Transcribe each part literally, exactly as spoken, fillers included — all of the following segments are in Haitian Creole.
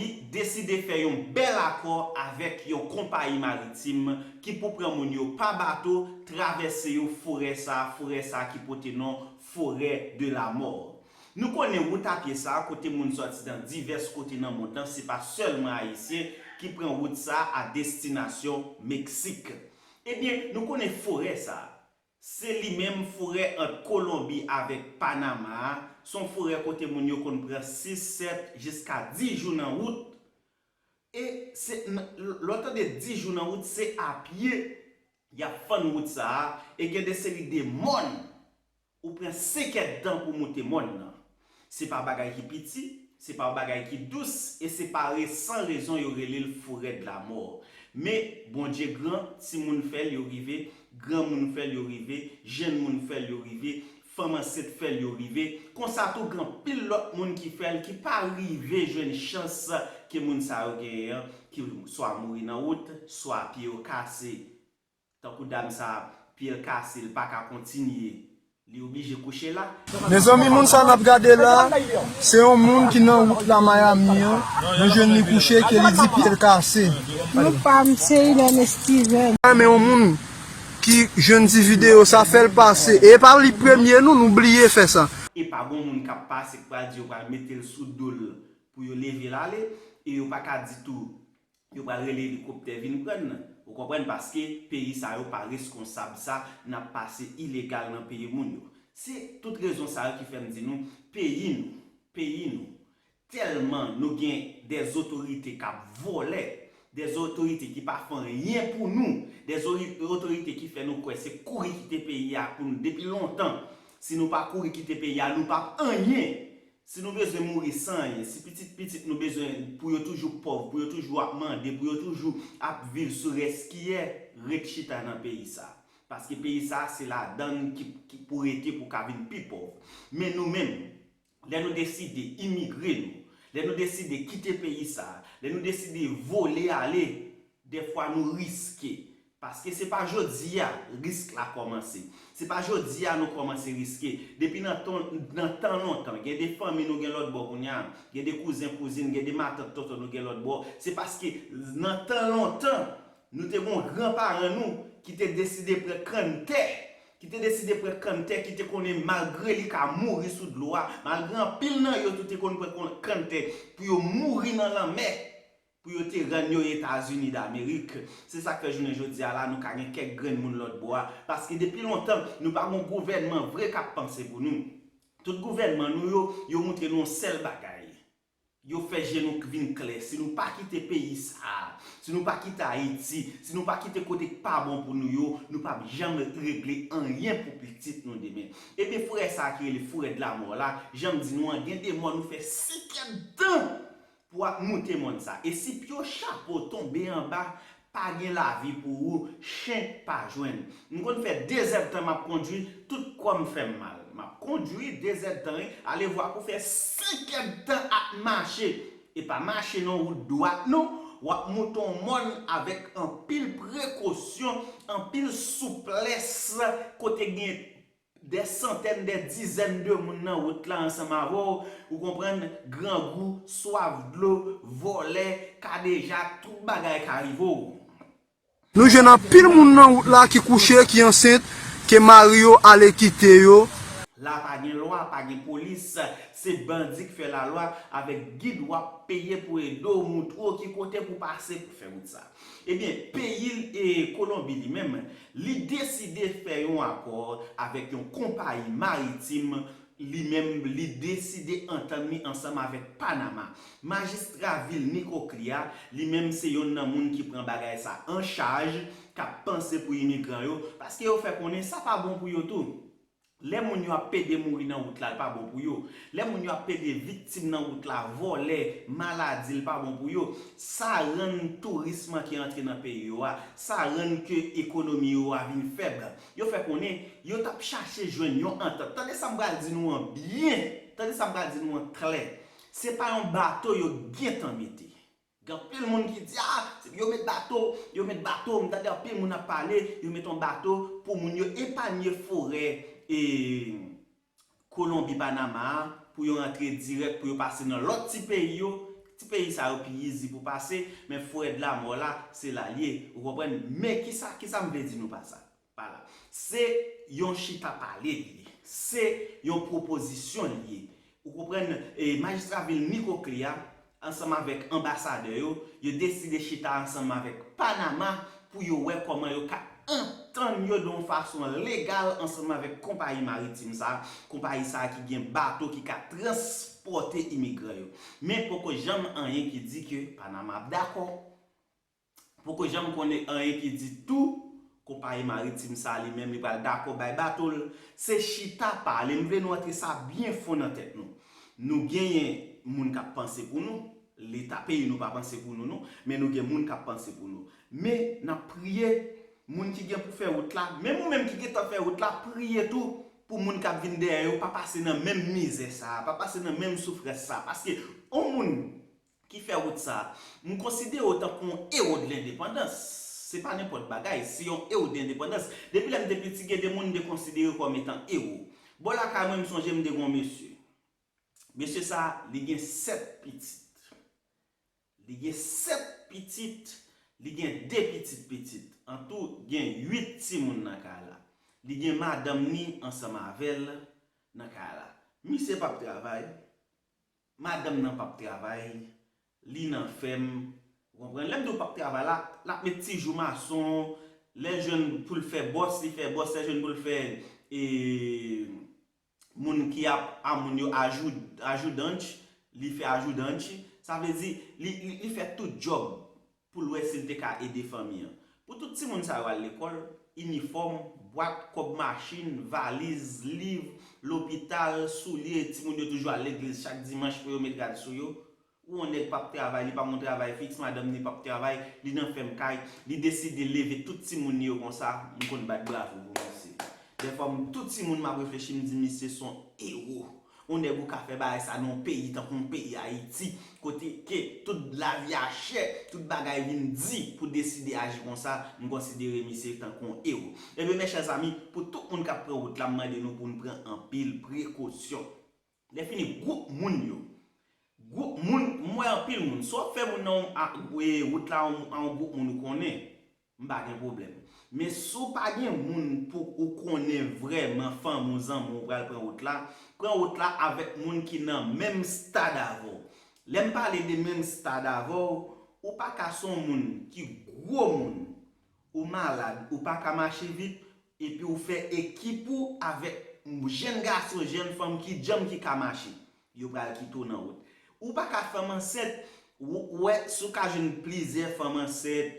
Li deside fè yon bèl akò avèk yon konpayi maritim ki pou pran moun yo pa bato, travèse yon forè sa, forè sa ki pote non Forêt de la Mort. Nou konnen wout a pye sa a, kote moun sòti nan divès kote nan mond lan, se pa sèlman Ayisyen ki pran wout sa a a destinasyon Meksik. Ebyen, nou konnen forè sa a. Se li menm forè ant Kolonbi avèk Panama a, se yon forè kote moun yo konn pran sis, sèt, jiska dis jou nan wout. E se, lè w tande dis jou nan wout, se a pye y ap fann wout sa a, e gen de seri de mòn, ou pran senk èdtan pou moute mòn nan. Se pa bagay ki piti, se pa bagay ki dous, e se pa re-, san rezon yo rele l Forêt de la Mort. Men, Bondye gran, timoun fè l yo rive, granmoun fè l yo rive, jenn moun fè l yo rive, fanm ansent fè l yo rive. Konsa tou, gen anpil lòt moun ki fè l ki pa rive jwenn chans ke moun sa yo genyen an, ki swa mouri nan wout, swa pye yo kase. Tankou dam sa, pye l kase, l pa ka kontinye. Li oblije kouche la. Mezanmi, moun sa n ap gade la, se yon moun ki nan wout la Miami an. Nou jwenn li kouche, ke li di pye l kase. Non pa m, se Hélène Steven. Men yon moun ki jwenn ti videyo sa, fè l pase. E pa li premye nou, nou bliye fè sa. E pa gon moun k ap pase k pral di yo pral mete l sou do l pou yo leve l ale, e yo pa ka di tou yo pral rele elikoptè vin pran n. Ou konprann? Paske peyi sa yo pa reskonsab sa n ap pase ilegal nan peyi moun yo. Se tout rezon sa yo ki fè m di nou, peyi nou, peyi nou, tèlman nou gen dè otorite k ap vòlè, dè otorite ki pa fè anyen pou nou, dè otorite ki fè nou kwè se kouri kite peyi a pou nou depi lontan. Si nou pa kouri kite peyi a, nou p ap anyen. Si nou bezwen mouri san anyen, si pitit pitit nou bezwen pou yo toujou pòv, pou yo toujou ap mande, pou yo toujou ap viv sou rès kiyè, ret chita nan peyi sa. Paske peyi sa se ladan l ki, ki pou rete pou ka vin pi pòv. Men nou menm, lè nou deside imigre nou, lè nou deside kite peyi sa, lè nou deside vole ale, dèfwa nou riske. Paske se pa jodi a risk la kòmanse. Se pa jodi a nou kòmanse riske. Depi nan ton, nan tan lontan, gen de fanmi nou gen lòt bò kounye a, gen de kouzen kouzin, gen de matant tonton nou gen lòt bò. Se paske nan tan lontan, nou te gen yon granparan nou ki te deside pran kann tè, ki te deside pran kann tè, ki te konnen malgre li ka mouri sou dlo a, malgre anpil nan yo tou te konn pran kon-, kann tè pou yo mouri nan lanmè, pou yo te rann yo Etazini Damerik. Se sa k fè jounen jodi a la, nou ka gen kèk grenn moun lòt bò a. Paske depi lontan, nou pa gen yon gouvènman vre k ap panse pou nou. Tout gouvènman nou yo, yo montre nou yon sèl bagay. Yo fè je nou vin klè. Si nou pa kite peyi sa a, si nou pa kite Ayiti, si nou pa kite kote k pa bon pou nou yo, nou p ap janm regle anyen pou pitit nou demen. Ebyen, forè sa a ki rele Forêt de la Mort la, jan m di nou an, gen de mòn ou fè senk èdtan pou w ap moute mòn sa. E si pye w chapo tonbe anba, pa gen lavi pou ou, chen pa jwenn. M konn fè dezèdtan m ap kondwi, tout kò m fè m mal. M ap kondwi dezèdtan, wi, alevwa pou fè senk èdtan ap mache. E pa mache nan wout dwat, non. W ap moute yon mòn avèk anpil prekosyon, anpil souplès, kote gen dè santèn, dè dizèn de moun nan wout la ansanm avè w, ou konprann, grangou, swaf dlo, vòlè, kadejak, tout bagay ka rive w. Nou jwenn anpil moun nan wout la ki kouche, ki ansent, ke mari yo ale kite yo. La pa gen lwa, pa gen polis, se bandi k fè lalwa avèk gid w ap peye pou ede w, moutre w ki kote pou pase pou fè wout sa. Ebyen, peyi, e, Kolonbi li menm, li deside fè yon akò avèk yon konpayi maritim, li menm, li deside antann li ansanm avèk Panama. Majistra vil Nicoclí a, li menm se yonn nan moun ki pran bagay sa an chaj, k ap panse pou imigran yo, paske yo fè konnen sa pa bon pou yo tou. Lè moun yo ap pede mouri nan wout la, l pa bon pou yo. Lè moun yo ap pede viktim nan wout la, vòlè, maladi, l pa bon pou yo. Sa rann touris manke antre nan peyi yo a. Sa rann ke ekonomi yo a vin fèb. Yo fè konnen yo t ap chache jwenn yon antant. Tande sa m pral di nou an byen. Tande sa m pral di nou an klè. Se pa yon bato yo gentan mete. Gen anpil moun ki di, a, yo met bato, yo met bato. M tande anpil moun ap pale, yo met yon bato pou moun yo epanye forè, e, Kolonbi, Panama a, pou yo rantre dirèk, pou yo pase nan lòt ti peyi yo, Ti peyi sa yo pi easy pou pase, men fwèd lamò la, se la l ye, ou konprann? Men kisa, kisa m vle di nou pa sa? Pa la. Se yon chita pale li ye. Se yon pwopozisyon li ye. Ou konprann? E majistra vil Micoclé a, ansanm avèk anbasadè yo, yo deside chita ansanm avèk Panama pou yo wè kòman yo ka antann yo de yon fason legal ansanm avèk konpayi maritim sa, konpayi sa ki gen bato ki ka transpòte imigran yo. Men poko janm anyen ki di ke Panama ap dakò. Poko janm konnen anyen ki di tou konpayi maritim sa li menm li pral dakò bay bato l. Se chita pale. M vle nou antre sa byen fon nan tèt nou. Nou genyen moun k ap panse pou nou. Leta peyi nou pa panse pou nou non, men nou gen moun k ap panse pou nou. Men n ap priye moun ki gen pou fè wout la, menm ou menm ki gentan fè wout la, priye tou pou moun k ap vin dèyè yo pa pase nan menm mizè sa, pa pase nan menm soufrans sa. Paske yon moun ki fè wout sa, m konsidere w tankou yon ewo de lendepandans. Se pa nenpòt bagay, se yon ewo de lendepandans. Depi lè m te piti, gen de moun m te konsidere kòm etan ewo. Bò lakay mwen, m sonje m te gen yon mesye. Mesye sa, li gen sèt pitit. Li gen sèt pitit, li gen de pitit pitit. Antou, gen uit timoun nan kay la. Li gen madanm ni ansanm avè l nan kay la. Misye p ap travay, madanm nan p ap travay, li nan fèm. Ou konprann? Lè m di w p ap travay la, l ap met ti jou mason, lè l jwenn pou l fè bòs, li fè bòs, lè l jwenn pou l fè e, moun ki ap a moun yo ajou, ajoudanch, li fè ajoudanch. Sa vle di, li, li, li fè tout djòb pou l wè si l te ka ede fanmi an. Pou tout timoun sa yo al lekòl, inifòm, bwat, kòb machin, valiz, liv, lopital, soulye, timoun yo toujou al legliz chak dimanch pou yo met rad sou yo. Ou yon nèg p ap travay, li pa gon travay fiks, madanm ni p ap travay, li nan fèm kay, li deside leve tout timoun li yo konsa, m konn bat bravo pou misye. Dèfwa m, tout timoun m ap reflechi, m di misye se yon ewo. Yon nèg ou ka fè bagay sa nan yon peyi tankou yon peyi Ayiti, kote ke tout lavi a chè, tout bagay vin di pou deside aji konsa, m konsidere misye tankou yon ewo. Ebyen, mes chers amis, pou tout moun k ap pran wout la, m mande nou pou n pran anpil prekosyon. Lè fini, gwoup moun yo. Gwoup moun, m wè anpil moun. Si w ap fè moun nan yon, a, e, wout la a yon, a yon gwoup moun ou konnen, m pa gen pwoblèm. Men si w pa gen moun pou ou konnen vrèman, fanmi w, zanmi w, ou pral pran wout la, pran wout la avèk moun ki nan menm stad avè w. Lè m pale de menm stad avè w, ou pa ka se yon moun ki gwo moun, ou malad, ou pa ka mache vit, epi ou fè ekip ou avèk jèn gason, jèn fanm ki djanm ki ka mache. Yo pral kite w nan wout. Ou pa ka fanm ansent, ou, ou wè, si w ka jwenn plizyè fanm ansent,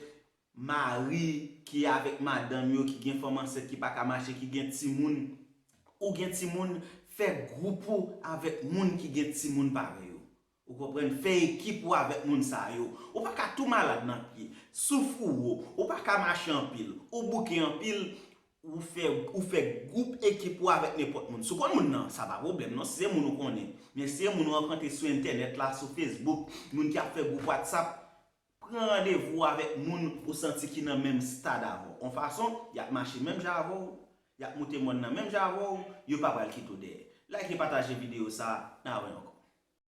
mari ki avèk madanm yo, ki gen fanm ansent ki pa ka mache, ki gen timoun, ou gen timoun, fè gwoup ou avèk moun ki gen timoun parèy ou. Ou konprann? Fè ekip ou avèk moun sa yo. Ou pa ka tou malad nan pye, souf ou wo, ou pa ka mache anpil, ou bouke anpil, ou fè, ou fè gwoup ekip ou avèk nenpòt moun. Si w konn moun nan, sa pa pwoblèm non, si se moun ou konnen. Men si se moun ou rankontre sou entènèt la, sou Facebook, moun ki ap fè gwoup WhatsApp, pran randevou avèk moun ou santi ki nan menm stad avè w. Yon fason, y ap mache menm jan avè w, y ap moute mòn nan menm jan avè w, yo pa pral kite w dèyè. Like e pataje videyo sa a, n a wè ankò.